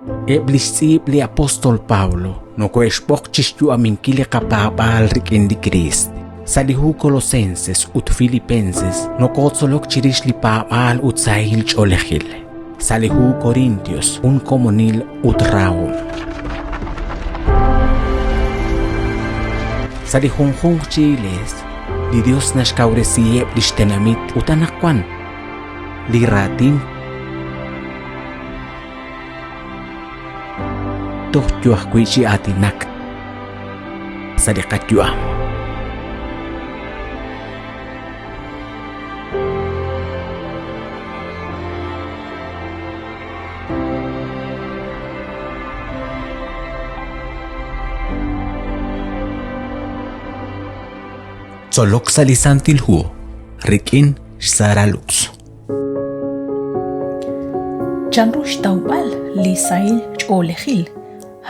Eb' li xtz'iib' li apóstol Pablo nokohe'xb'oq chi xyu'aminkil li qapaab'aal rik'in li Kriist. Sa' li hu Colosenses ut Filipenses nokotzolok chirix li paab'aal ut sahil ch'oolejil. Sa' li hu Corintios, jun komonil ut rahom. Sa' li junjunq chi iglees, li Dios naxkawresiheb' lix tenamit ut anaqwan li raatin toj yo ajwi' chi aatinak sa' li qayu'am. Tzolok sa' li Santil Hu rik'in xSara Lux. Chanru xtawb'al li sahil ch'oolejil?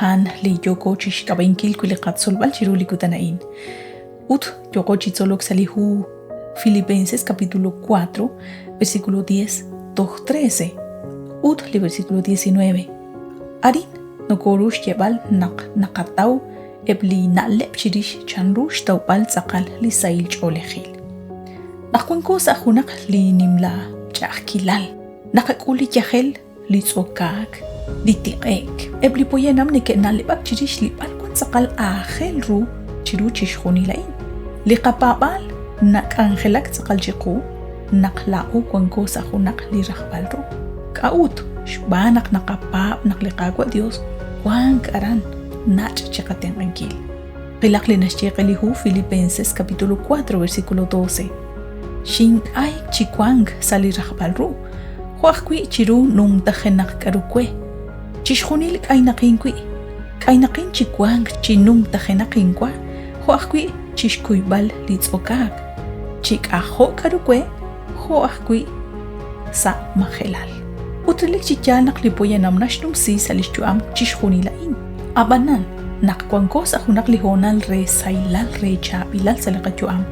A'an li yooko chi xk'ab'a'inkil wi' li qatzolb'al chiru li kutan a'in. Ut yooko chi tzolok sa' li hu Filipenses capítulo 4, versículo 10 toj 13 ut li versículo 19. Arin nokoru xyeeb'al naq naqataw eb' li na'leb' chirix chanru xtawb'al tz'aqal li sahil ch'oolejil. Naq wanko sa' junaq li nimla ch'a'ajkilal, naqak'ul li yajel, li tz'okaak, li tiq'e'k. Eb' li poyanam neke'na'leb'ak chirix li b'ar wan tz'aqal aajel ru chiru chixjunil a'in. Li qapaab'aal nak'anjelak tz'aqal chiqu naq laa'o wanko sa' junaq li rajb'al ru. K'a'ut? Xb'aan naq naqapaab' naq li Qaawa' Dios wank aran nach' chiqatenq'ankil. Qilaq li naxye qe li hu Filipenses capítulo 4 versículo 12. Xink'ayk chi wank sa' li rajb'al ru, jo' ajwi' chiru numtajenaq k'aru we. Chixjunil k'aynaqin wi', k'aynaqin chi wank chi numtajenaq inwa, jo' ajwi' chi xkuyb'al li tz'okaak, chi k'ajo' k'aru we, jo' ajwi' sa' majelal. Ut relik chi yaal naq li poyanam naxnumsi sa' li xyu'am chixjunil a'in. Ab'anan, naq wanko sa' junaq li hoonal re sahilal re chaab'ilal sa' li qayu'am,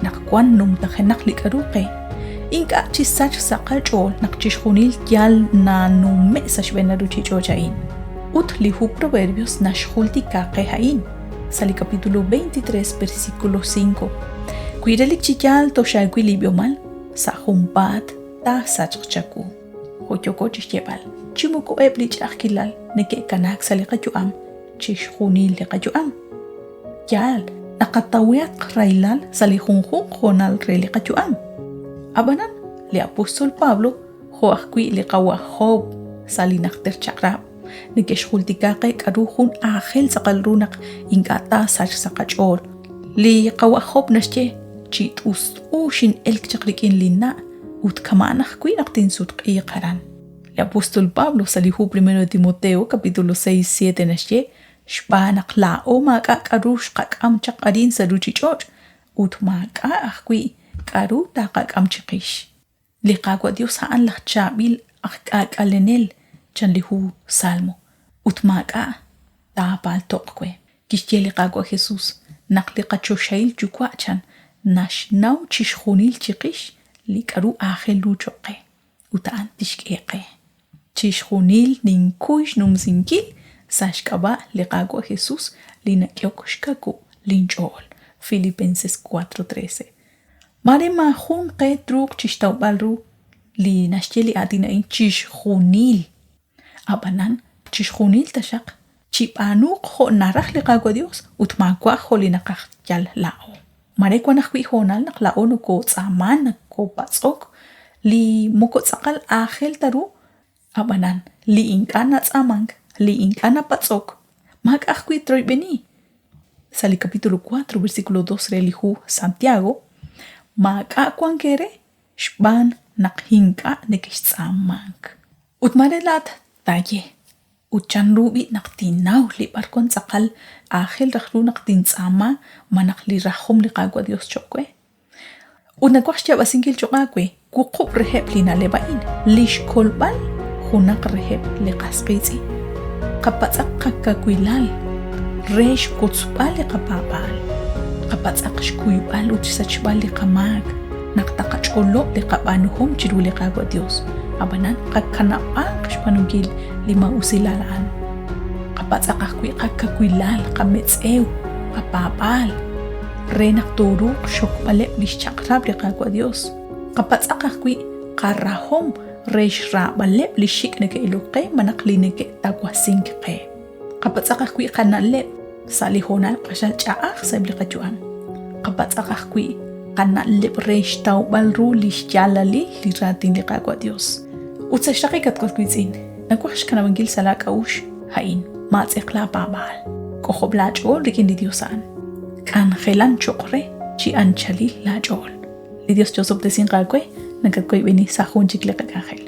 naq wan numtajenaq li k'aru qe, ink'a' chi sachk sa' qach'ool naq chixjunil yal nanume' sa' xb'een li ruuchich'och' a'in. Ut li hu Proverbios naxjultika qe a'in sa' li capítulo 23 versículo 5. Wi relik chi yaal toxaawil li b'ihomal, sa' junpaat taasachq chawu. Jo' yooko chi xyeeb'al, chi moko eb' li ch'a'ajkilal neke'kanaak sa' li qayu'am chixjunil li qayu'am. Yaal, naqatawihaq rahilal sa' li junjunq hoonal re li qayu'am. Ab'anan, li apóstol Pablo jo' ajwi' li qawa' Job sa' li Najter Chaq'rab' neke'xjultika qe k'aru jun aajel tz'aqal ru naq ink'a' taasachq sa' qach'ool. Li qawa' Job naxye, Chi t'ust'u xin'elk chaq rik'in linna' ut kama'an ajwi' naq tinsutq'iiq aran. Li apóstol Pablo sa' li hu Primero de Timoteo capítulo 6, 7 naxye, Xb'aan naq laa'o maak'a' k'aru xqak'am chaq arin sa' ruuchich'och' ut maak'a' ajwi' k'aru taaqak'am chiqix. Li Qaawa' Yos a'an laj chaab'il aj k'aak'alenel, chan li hu Salmo, ut maak'a' taapaalto'q we. Kixye li Qaawa' Jesus naq li qaChoxahil Yuwa' chan naxnaw chixjunil chiqix li k'aru aajel ru choq' qe, ut a'an tixk'e qe. Chixjunil ninkuy xnumsinkil sa' xk'ab'a' li Qaawa' Jesus li nak'ehok xkawub' linch'ool, Filipenses 4:13. Maare maajun qe truuq chixtawb'al ru li naxye li aatin a'in chixjunil. Ab'anan, chixjunil taxaq chib'aanuuq jo' naraj li Qaawa' Dios ut maawa' jo' li naqaj yal laa'o. Maare wan ajwi' hoonal naq laa'o nokotz'aaman, nokopatz'ok li moko tz'aqal aajel ta ru, ab'anan li ink'a' natz'aamank, li ink'a' napatz'ok, maak'a' ajwi' troyb'eni. Sa' li capítulo 4, versículo 2 re li hu Santiago, maak'a' wank eere xb'aan naq ink'a' nekextz'aamank. Ut maare laa'at taaye, Ut chanru b'i' naq tinnaw li b'arwan tz'aqal aajel raj ru naq tintz'aama malaj li rajom li Qaawa' Dios choq' we? Ut nawaj xyaab'asinkil choq' aawe wuqub' reheb' li na'leb' a'in, li xkolb'al junaq reheb' li qas qiitz'in. Qapatz'aq qakawilal re xwotzb'al li qapaab'aal. Qapatz'aq xkuyb'al ut xsachb'al li qamaak naq taqach'olob' li qab'aanuhom chiru li Qaawa' Dios. Ab'anan qakanab'aq xb'aanunkil li maa'usilal a'an. Qapatz'aq ajwi' qakawilal, qametz'ew, qapaab'aal, re naq tooruuq xxokb'aleb' li xchaq'rab' li Qaawa' Yos. Qapatz'aq ajwi' qarahom re xraab'aleb' li xik' neke'ilok qe malaj li neke'tawasink qe. Qapatz'aq ajwi' qana'leb' sa' li hoonal q'axal ch'a'aj sa'eb' li qayu'am. Qapatz'aq ajwi' qana'leb' re xtawb'al ru li xyaalalil li raatin li Qaawa' Dios. Ut sa' xraqik at was wiitz'in, nawaj xkanab'ankil sa' laa k'a'uxl a'in, maatz'eq laa paab'aal. K'ojob' laa ch'ool rik'in li Dios a'an. K'anjelan cho'q re chi anchalil laa ch'ool. Li Dios chosob'tesinq aawe, nakatwoyb'eni sa' jun chik li qak'anjel.